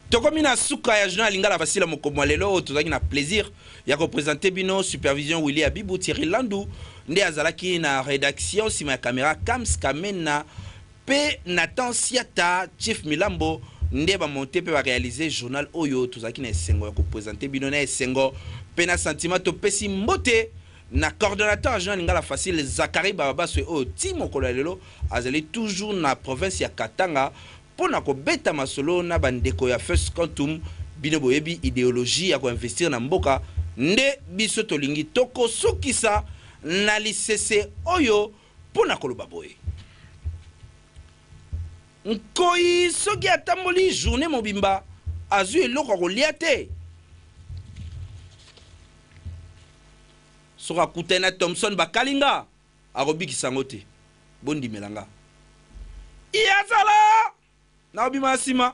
Tokomi na suka ya journal Lingala Facile mokomo lelo oyo tozalaki na plaisir ya kopresente bino supervision Willy Abibu Thierry Landu nde azalaki na rédaction nsima ya caméra Kams Kamena mpe Nathan Siata Chief Milambo nde bamonte mpe barealize journal oyo tozalaki na esengo ya kopresente bino na esengo mpe na sentiment. Topesi mbote na coordonnateur ya journal Lingala Facile Zacharie Bababaswe oyo ti mokolo ya lelo azali toujours na province ya Katanga mpo na kobeta masolo na bandeko ya First Quantum. Bino boyebi idéologie ya koinvestir na mboka nde biso tolingi. Tokosukisa na lisese oyo mpo na koloba boye: nkoi soki atamboli journée mobimba azwi eloko ya kolia te, soki akutani na Thomson bakalinga akobikisa yango te. Bondimela nga, yazala na obima ya nsima.